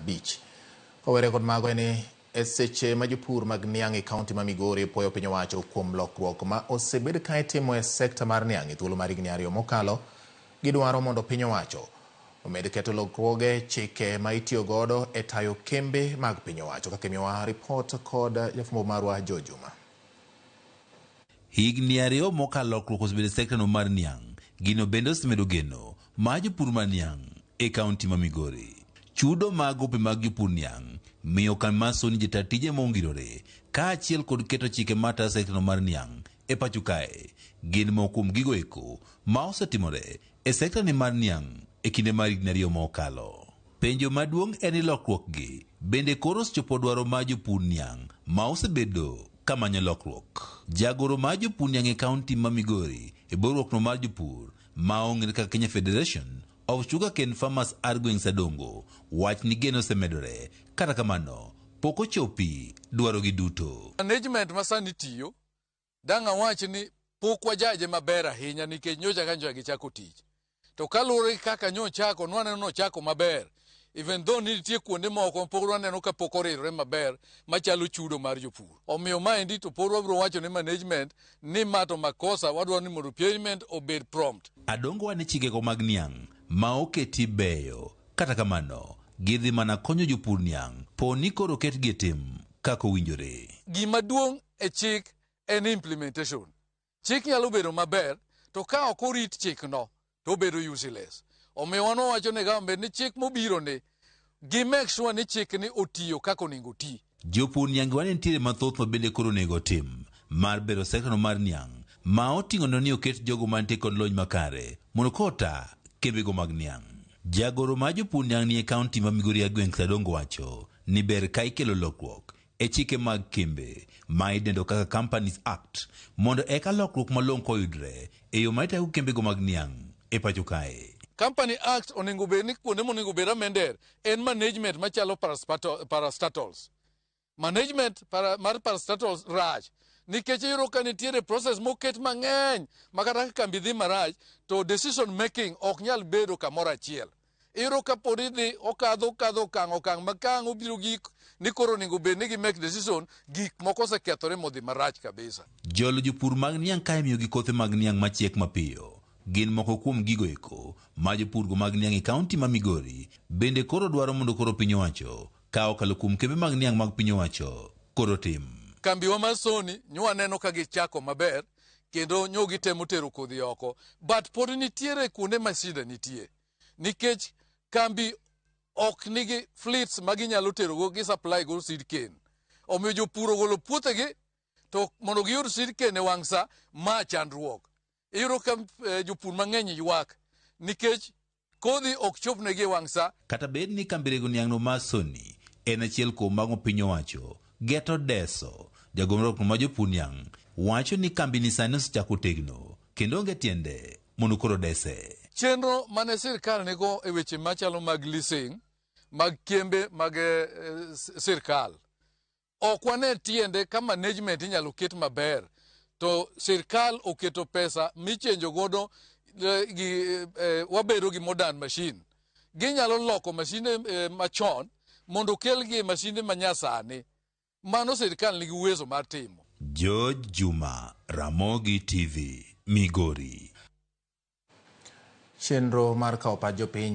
5. Kowere kod mago en e seche ma jopur mag niang' e kaunti ma Migori puoyo piny owacho kuom lokruok ma osebed ka itimo e sekta mar niang' e thuolo mar higni 2 mokalo. Gidwaro mondo piny owacho omed keto lokruoge chike ma itiyo godo e tayo kembe mag piny owacho. Kaka imiyowa ripot kod jafwambo marwa Joe Juma. Higni 2 mokalo lokruok osebedo e sektano mar niang'. Gino bende osemedo geno mar jopur mar niang' e kaunti ma Migori. Chudo mag gope mag jopur niang' miyo kambi mar Sony jata tije mongirore kaachiel kod keto chike matayo sektano mar niang' e pacho kae gin moko kuom gigo eko ma osetimore e sektani mar niang' e kinde mar higni 2 mokalo. Penjo maduong' en ni lokruok gi bende koro osechopo dwaro mar jopur niang' ma osebedo kamanyo lokruok. Jagoro mar jopur niang' e kaunti ma Migori e riwruokno mar jopur ma ong'ere kaka Kenya Federation of Sugarcane Farmers Argwings Adongo wach ni geno osemedore, kata kamano pok ochopi dwarogi duto. Management ma sani tiyo, dang' awach ni pok wajaje maber ahinya nikech nyocha ka nyocha gichako tich. To kaluwore gi kaka nyochako, nwaneno nochako maber. Even though nitie kuonde moko pok waneno ka pok oridore maber machalo chudo mar jopur. Omiyo maendi to pod wabiro wacho ne management ni ma to makosa, wadwaro ni mondo payment obed prompt. Adongo wane chikego mag niang' ma oketi beyo, kata kamano gidhi mana konyo jopur niang' po ni koro oketgi e tim kaka owinjore. Gima duong' e chik en implementation. Chik nyalo bedo maber to ka ok orit chikno to obedo useless. Omiyo wan wawacho ne government ni chik mobiro ni gi make sure ni chik ni otiyo kaka onego oti. Jopur niang' wane nitiere mathoth ma bende koro onego otim mar bero sektano mar niang' ma oting'o ni oket jogo mantie kod lony makare mondo kota kembego mag niang'. Jagoro mar jopur niang' ni e kaunti ma Migori Agweng' Adongo wacho ni ber ka ikelo lokruok e chike mag kembe ma idendo kaka Companies Act mondo eka lokruok malong'o koyudre e yo ma itayo kembego mag niang' e pacho kae. Company Act onego bed ni kuonde monego bed amended en management machalo parastatals. Management mar parastatals rach nikech iyudo ka nitiere process moket mang'eny ma kata ka kambi dhi marach to decision making ok nyal bedo kamoro achiel. Iyudo ka pod idhi okadho okadho okang' okang' ma ka ang' obiro gik ni koro onego bed ni gi make decision, gik moko osekethore modhi marach kabisa. Jolo jopur mag niang' ka imiyogi kothe mag niang' machiek mapiyo gin moko kuom gigo eko ma jopurgo mag niang' e kaunti ma Migori bende koro dwaro mondo koro piny owacho ka okalo kuom kembe mag niang' mag piny owacho koro tim. Kambiwa mar Sony nyo waneno ka gichako maber kendo nyo gitemo tero kodhi oko, but pod nitiere kuonde ma shida nitie nikech kambi ok nigi fleets ma ginyalo terogo gi supply go seed cane. Omiyo jopur ogolo puothegi to mondo giyud seed cane e wang' sa ma chandruok. Iyudo ka jopur mang'eny ywak nikech kodhi ok chopnegi e wang' sa. Kata bed ni kambi rego niang'no mar Sony en achiel kuom mago piny owacho geto deso, jagomruok ma jopur niang' wacho ni kambi ni sani osechako tegno kendo onge tiende mondo koro dese. Chenro mane sirkal nigo e weche machalo mag leasing mag kembe mag sirkal ok wane tiende ka management inyalo ket maber to sirkal oketo pesa michenjo godo gi wabedo gi modern machine. Ginyalo loko masinde machon mondo okelgi e masinde manyasani. Mano sirkal nigi uwezo mar timo. George Juma, Ramogi TV, Migori. Chenro mar kawo pach jopiny.